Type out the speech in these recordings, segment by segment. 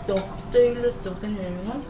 Lutuk, tui lutuk a ni ringawt.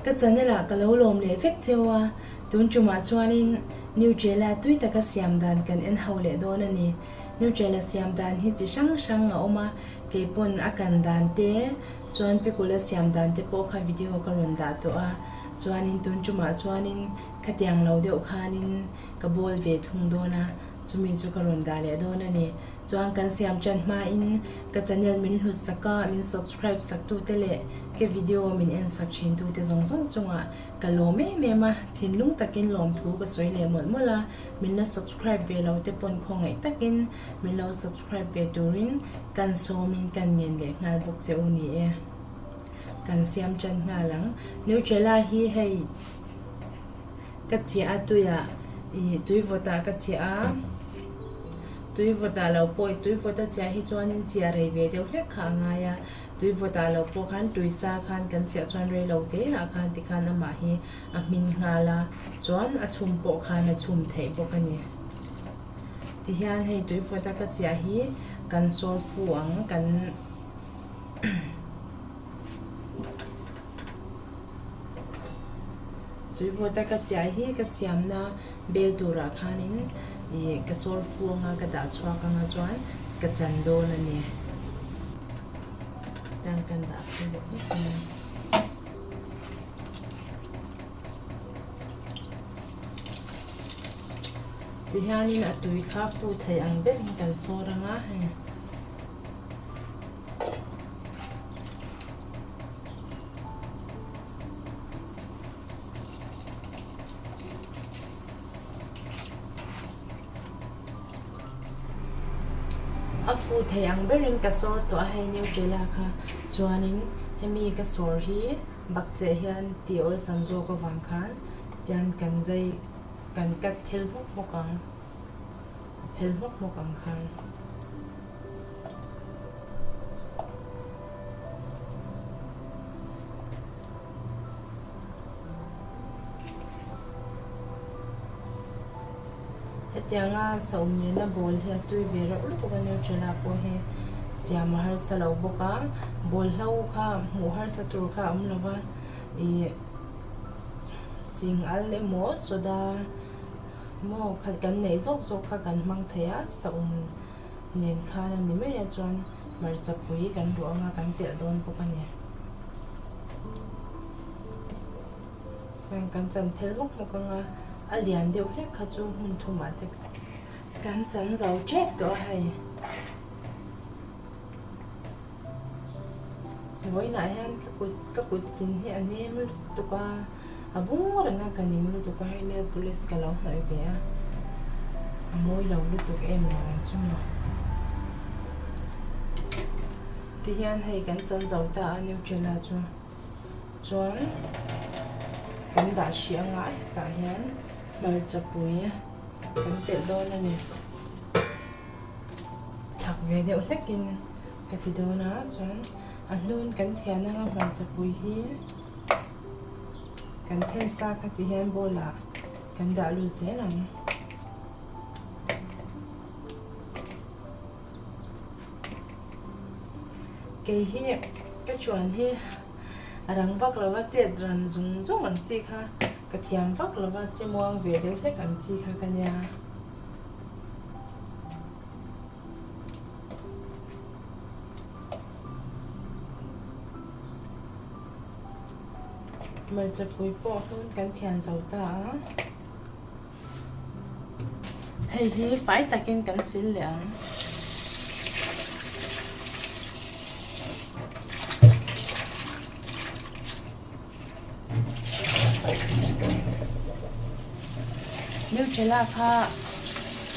Ka channel ah ka lo lawm leh vek cheu a, tun tumah chuanin Nutella tui taka siam dan kan en ho leh dawn a ni. Nutella siam dan hi chi hrang hrang a awm a, kei pawn a kan dan te chuan pikula siam dan te pawh kha video ka rawn dah tawh a, chuanin tun tumah chuanin khatiang lo deuh khanin ka bawl ve thung dawn a, chumi chu ka rawn dah leh dawn a ni. Chuan kan siam tan hmain ka channel min hlut sak a, min subscribe sak tute leh ka video min en sak thin tute zawng zawng chungah ka lawm em em a, thinlung takin lawmthu ka sawi leh mawlh mawlh a, min la subscribe ve lo te pawn khawngaih takin min lo subscribe ve turin kan sawmin kan ngen leh nghal bawk che u ni e. Kan siam tan nghal ang. Nutella hi hei. Ka chiah a tuiah ih tui vawtah ka chiah a, tui vawtah lo pawh ih tui vawta chiah hi chuanin chiah rei ve deuh hlek kha a ngai a, tui vawtah lo pawh khan tui sa khan kan chiah chuan rei lo te ah khan tikhan amah hi a hmin nghal a, chuan a chhum pawh khan a chhum theih bawk a ni. Tihian hei tui vawta ka chiah hi kan sawr fu ang kan. Tuivawta ka chiai hi ka siamna bel turah khanin ih ka sawr fu anga ka dah chhuak anga chuan ka chan dawn a ni. Tang kan dah phei leh vek a ni. Tihianin a tui kha fu thei ang berin kan sawr anga hei. A fu thei ang berin ka sawr tawh a hei Nutella kha chuanin hemi ka sawr hi bakcheh hian tih awlsam zawk avang khan tian kan zai kan cut phel hmawk hmawk ang a phel hmawk hmawk ang khan. Hetianga saum nena bawl hi a tui ve reuh lutuk a Nutella pawh hi siam a harsa lo bawk a, bawl hlo kha hmuh harsa tur kha a awm lo va, ih ching al emaw soda maw kha kan neih zawk zawk kha kan hmang thei a saum. Nen khan a ni mai a chuan hmarcha pui kan ruah anga kan telh dawn bawk a ni. Heng kan chan phel hmawk hmawk anga a lian deuh hlek kha chu hmun thumah te kan chan zo tep tawh a hei. Vawiinah hian ka kut ka kut tin hi a nem lutuk a. A bung reng a ka ning lutuk a hei nail polish ka lo hnawih ve a a mawi lo lutuk em lo ang chu maw tihian hei kan chan zo ta a Nutella chu chuan kan dah hrih anga hetah hian hmarcha pui kan telh dawn a ni thak ve deuh hlek in ka ti dawn a chuan a hnun kan thian anga hmarcha pui hi. Kan then sa kha ti hian bowl ah kan dah lut zel ang. Kei hi ka chuan hi a rang vak lo va chet ran zung zung ang chi kha ka thiam vak lo va che muang ve deuh hlek ang chi kha ka nia. Hmarcha pui pawh hun kan thian zo ta a, hei hi fai takin kan sil leh ang. Nutella kha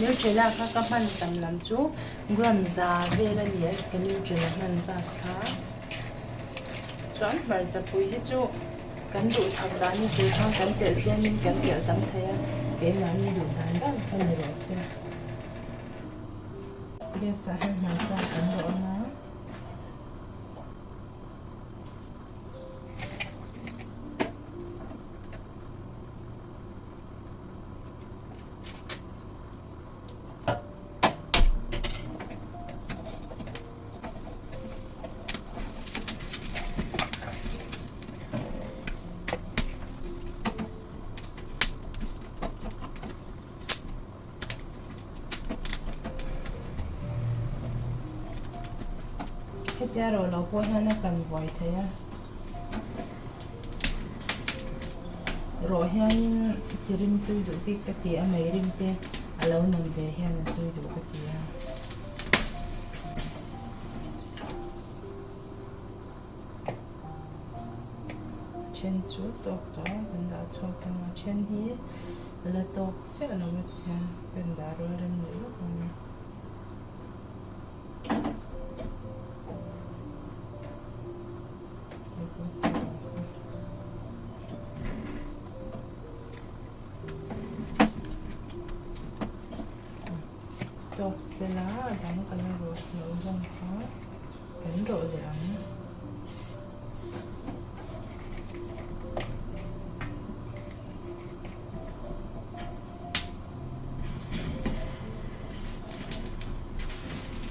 Nutella kha ka hman tam lam chu gram za vel a ni a ka Nutella hman zat kha. Chuan hmarcha pui hi chu kan duh thak dan ni tur khan kan telh tlemin kan telh tam thei a, keimahni duh dan dan kha ni rawh se. Gas ah hian hmarcha kan rawh ang a. Hetia rawh loh pawh hian a kan buai thei a. Rawh hianin chi rim tui duh bik ka ti a, mei rim te a lo nam ve hian a tui duh ka ti a. Then chu tawk tawh a, kan dah chhuak ang a, then hi la tawk chiah lo a ti hian kan dah rual rem leh lawk ang a. Tawk sela a dang ka la rawh loh zawng kha kan rawh leh ang.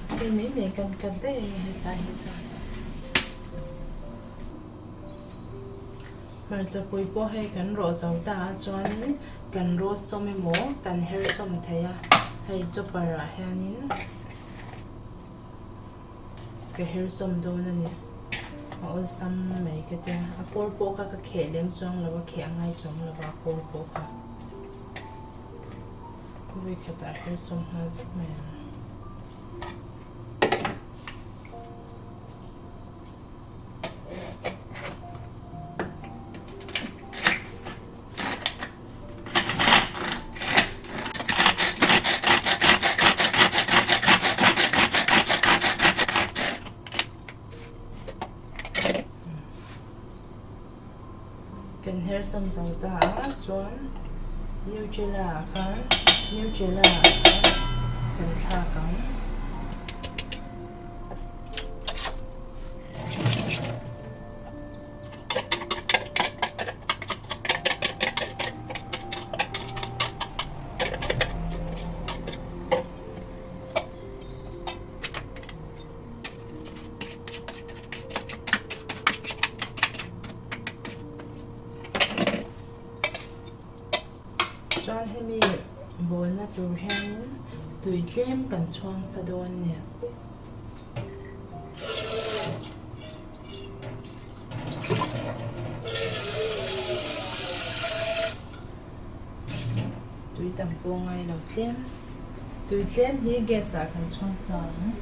A sir mai mai kan cut daih a ni hetlai hi chuan. Hmarcha pui pawh hei kan rawh zo ta a chuanin kan rawt sawm emaw kan her sawm thei a hei chopper ah hianin ka her sawm dawn a ni a awlsam mai ka tia a kawr pawh kha ka kheh lem chuang lo a kheh a ngai chuang lo a kawr pawh kha vawikhatah her sawm nghal vek mai ang. Kan her sam zo ta a chuan Nutella ah khan Nutella ah khan kan thlak ang. Chuan hemi bawlna tur hianin tui tlem kan chhuang sa dawn a ni. Tui tam pawh ngai lo tlem. Tui tlem hi gas ah kan chhuang sa ang.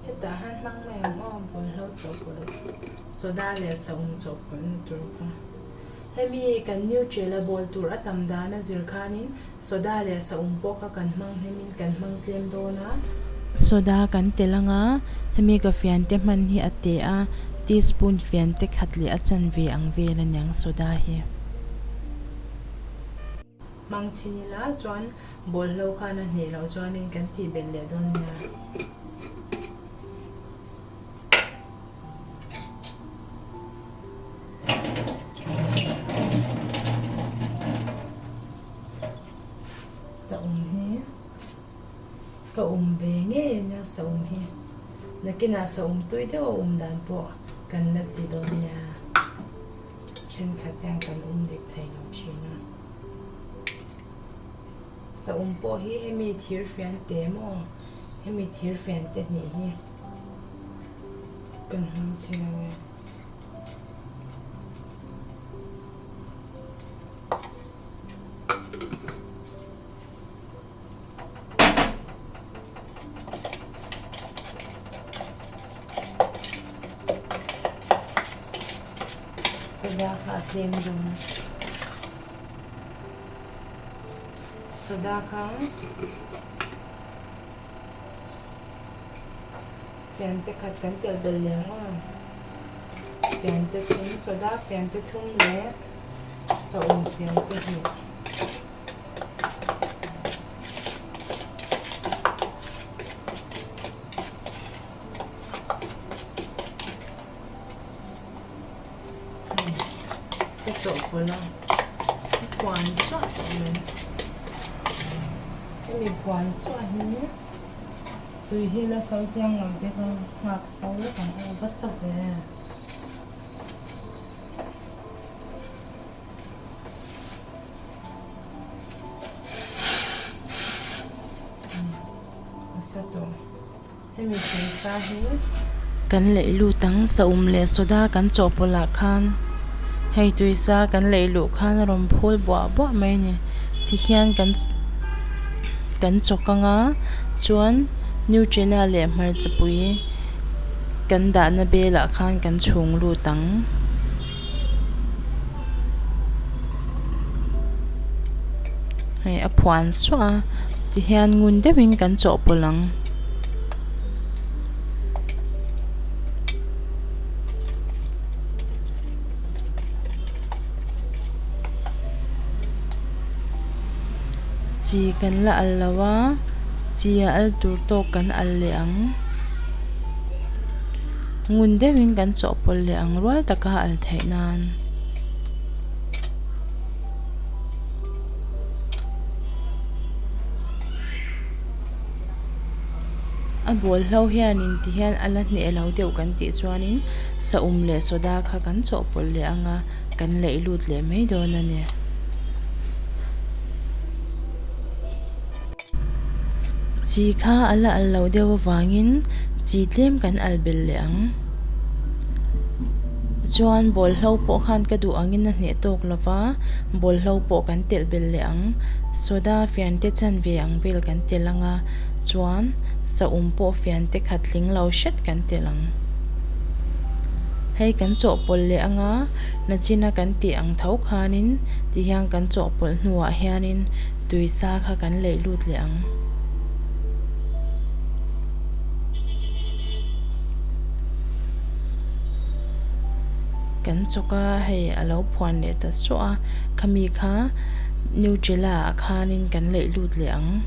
Hetah hian hmang mai ang aw bawlhlo chawhpawlh soda leh saum chawhpawlhna tur kha. Hemi kan Nutella bawl tur a tam dan a zir khanin soda leh saum pawh kha kan hmang hnemin kan hmang tlem dawn a. Soda kan tel anga hemi ka fiante hman hi a teh a, teaspoon fiante khat leh a chanve ang vel aniang soda hi. Hmang chhin ila chuan bawlhlo khan a hneh loh chuanin kan tih belh leh dawn nia. Saum hi ka um ve ngei a nia saum hi nakinah saum tui deuh a um dan pawh kan la ti dawn nia. Thenkhat hian kan um dik thei lo thin a. Saum pawh hi hemi thir fian te maw? Hemi thir fian te hnih hi kan hmang chhin ang e. Soda kha a tlem dawn a. Soda kha fian te khat kan telh belh leh ang aw. Fian te thum soda fian te thum leh saum fian te hnih. Ka chawhpawlh a a puan suah tawh mai hemi puan suah hi. Tui hi la so chiang lo te kha nghak so lawk ang aw va sa ve. A sa tawh. Hemi thingsa hi kan leih lut ang saum leh soda kan chawhpawlh ah khan hei tuisa kan leih luh khan a rawn phul buah buah mai a ni tihian kan kan chawk ang a chuan nutella leh hmarcha pui kan dahna bel ah khan kan chhung lut ang. Hei a phuan suah a tihian ngun deuhin kan chawhpawlh ang. Chi kan la al lo a chi a al tur tawk kan al leh ang. Ngun deuhin kan chawhpawlh leh ang rual taka al theih nan. A bawlhlo hianin ti hian a la hneh lo deuh kan tih chuanin saum leh soda kha kan chawhpawlh leh ang a, kan leih lut leh mai dawn a ni. Chi kha a la al lo deuh avangin chi tlem kan al belh leh ang. Chuan bawlhlo pawh khan ka duh angin a hneh tawk lo va, bawlhlo pawh kan telh belh leh ang. Soda fiante chanve ang vel kan telh ang a, chuan saum pawh fiante khat tling lo hret kan telh ang. Hei kan chawhpawlh leh ang a, nachina kan tih ang tho khanin tihian kan chawhpawlh hnuah hianin Tui sa kha kan leih lut leh ang. Kan chawk a, hei a lo phuan leh ta suah a, khami kha Nutella ah khanin kan leih lut leh ang.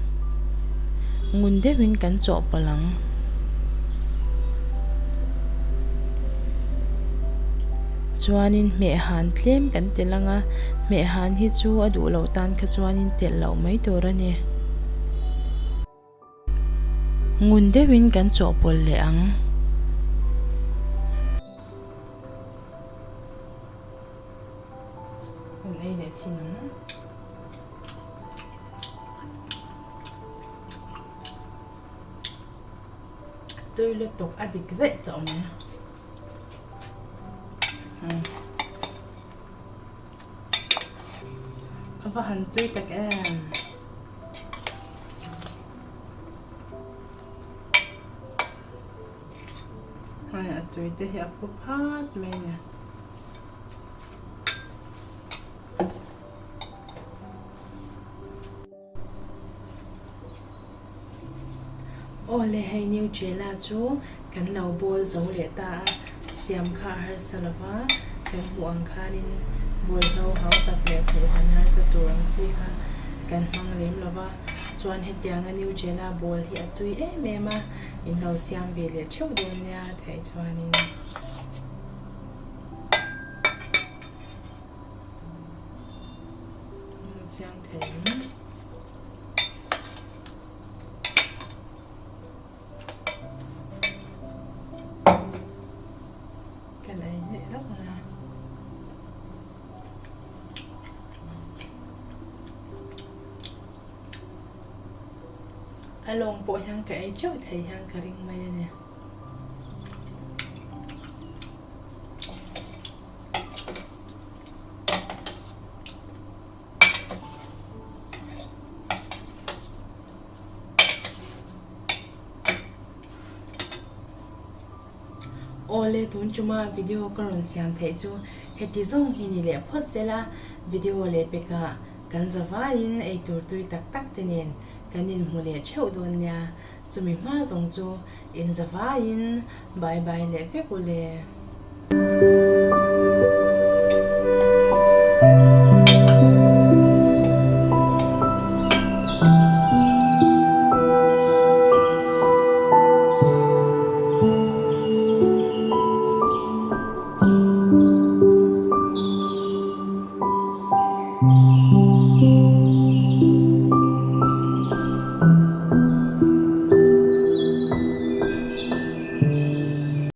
Ngun deuhin kan chawhpawlh ang. Chuanin hmehhan tlem kan telh ang a, hmehhan hi chu a duh loh tan kha chuanin telh loh mai tur a ni. Ngun deuhin kan chawhpawlh leh ang. Kan ei leh chin ang. Tui lutuk a dik zaih tawh mai. A va han tui tak em. Hei a tui te hi a phu phat mai a ni. Aw le hei Nutella chu kan lo bawl zo leh ta a, siam kha a harsa lo va, kan hmuh ang khanin bawlhlo hau tak leh hmuh han harsa tur ang chi kha kan hmang lem lo va, chuan hetianga Nutella bawl hi a tui em em a, in lo siam ve leh theuh dawn nia theih chuanin. Chiang thei ang. Kan ei leh reuh ang a. A lawng pawh hian ka ei teuh thei hian ka ring mai a ni. Awle tun chuma video ka rawn siam theih chu heti zawng hi ni leh phawt sela video leh pekah kan zavaiin eitur tui tak tak te nen kan inhmu leh theuh dawn nia chumi hma zawng chu In zavaiin bye bye leh vek u le.